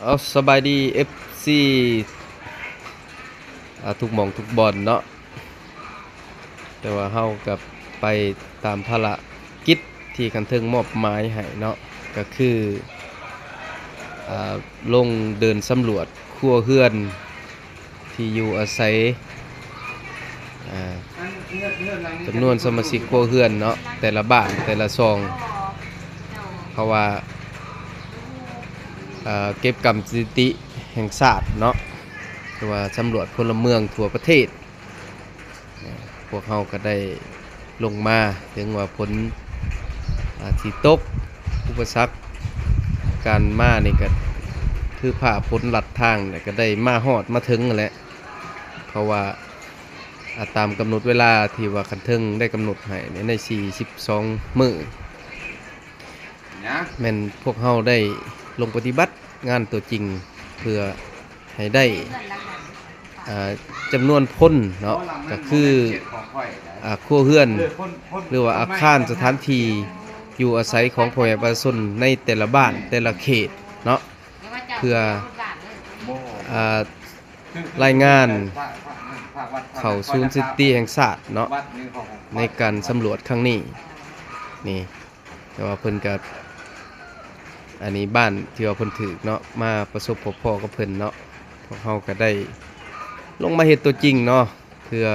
ເອົາ ສະບາຍດີ ເອັຟຊີ ອ່າ ທຸກໝ່ອງທຸກບ່ອນເນາະ, ແຕ່ວ່າເຮົາກໍໄປຕາມພາລະກິດທີ່ຂັ້ນເທິງມອບໝາຍໃຫ້ເນາະ, ກໍຄື ອ່າ ລົງເດີນສຳຫຼວດຄົວເຮືອນ ທີ່ຢູ່ອາໄສ ອ່າ ຈຳນວນສະມາຊິກຄົວເຮືອນເນາະ, ແຕ່ລະບ້ານ ແຕ່ລະຊ່ອງ, ເພາະວ່າ ອ່າ ເກັບກຳສະຖິຕິແຫ່ງຊາດເນາະ ຫຼືວ່າສຳຫຼວດພົນລະເມືອງທົ່ວປະເທດ, ພວກເຮົາກໍໄດ້ລົງມາ, ເຖິງວ່າຝົນ ອ່າ ຊິຕົກ, ອຸປະສັກການມານີ້ກໍຄືຟ້າຝົນລັດທາງ, ແລ້ວກໍໄດ້ມາຮອດມາເຖິງນັ້ນແຫຼະ. ເພາະວ່າ ອ່າ ຕາມກຳນົດເວລາທີ່ວ່າຂັ້ນເທິງໄດ້ກຳນົດໃຫ້ໃນສີ່ສິບສອງມື້ ແມ່ນພວກເຮົາໄດ້ລົງປະຕິບັດງານຕົວຈິງ ເພື່ອໃຫ້ໄດ້ ອ່າ ຈຳນວນຄົນເນາະ, ກໍຄື ອ່າ ຄົວເຮືອນ ຫຼືວ່າອາຄານສະຖານທີ່ຢູ່ອາໄສຂອງພໍ່ແມ່ປະຊາຊົນໃນແຕ່ລະບ້ານ ແຕ່ລະເຂດເນາະ, ເພື່ອ ອ່າ ລາຍງານເຂົ້າສູນສະຖິຕິແຫ່ງຊາດເນາະ ໃນການສຳຫຼວດຄັ້ງນີ້ນີ້. ແຕ່ວ່າເພິ່ນກໍ ອັນນີ້ບ້ານທີ່ວ່າເພິ່ນຖືກເນາະ ມາປະສົບພົບພໍ້ກັບເພິ່ນເນາະ, ພວກເຮົາກໍໄດ້ລົງມາເຮັດຕົວຈິງເນາະ ເພື່ອ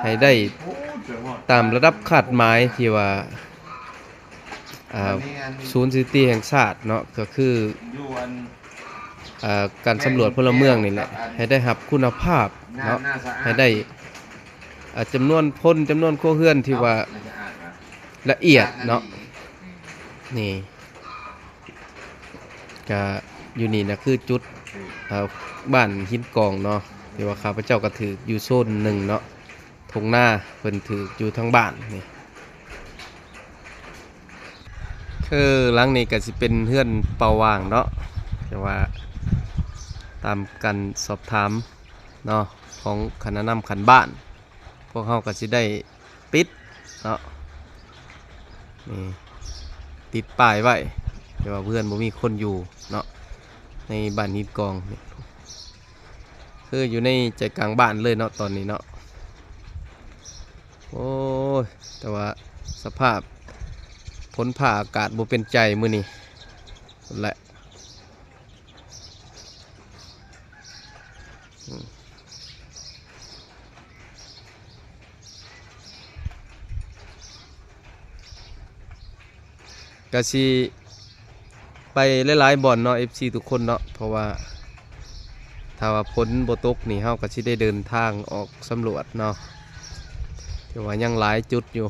ໃຫ້ໄດ້ຕາມລະດັບຄາດໝາຍທີ່ວ່າ ອ່າ ສູນສະຖິຕິແຫ່ງຊາດເນາະ, ກໍຄື ອ່າ ການສຳຫຼວດພົນລະເມືອງນີ້ແຫຼະ ໃຫ້ໄດ້ຮັບຄຸນນະພາບເນາະ, ໃຫ້ໄດ້ ອ່າ ຈຳນວນຄົນ ຈຳນວນຄົວເຮືອນທີ່ວ່າລະອຽດເນາະ. ນີ້ກະຢູ່ນີ້ນະ ຄືຈຸດ ອ່າ ບ້ານຫີນກອງເນາະ, ທີ່ວ່າຂ້າພະເຈົ້າກໍຖືກຢູ່ໂຊນໜຶ່ງເນາະ, ທົ່ງນາເພິ່ນຖືກຢູ່ທາງບ້ານນີ້. ຄືຫຼັງນີ້ກໍຊິເປັນເຮືອນເປົ່າຫວ່າງເນາະ, ແຕ່ວ່າຕາມການສອບຖາມເນາະ ຂອງຄະນະນຳຂັ້ນບ້ານ, ພວກເຮົາກໍຊິໄດ້ປິດເນາະ, ນີ້ ຕິດປ້າຍໄວ້ ແຕ່ວ່າເຮືອນບໍ່ມີຄົນຢູ່ເນາະ ໃນບ້ານຫີນກອງນີ້. ຄືຢູ່ໃນໃຈກາງບ້ານເລີຍເນາະ ຕອນນີ້ເນາະ. ໂອ້ຍ ແຕ່ວ່າສະພາບຝົນຟ້າອາກາດບໍ່ເປັນໃຈມື້ນີ້ພຸ້ນແຫຼະ. ອືມ ກະຊິໄປຫຼາຍໆບ່ອນເນາະ ເອັຟຊີ ທຸກຄົນເນາະ, ເພາະວ່າຖ້າວ່າຝົນບໍ່ຕົກນີ້ ເຮົາກະຊິໄດ້ເດີນທາງອອກສຳຫຼວດເນາະ, ຖືວ່າຍັງຫຼາຍຈຸດຢູ່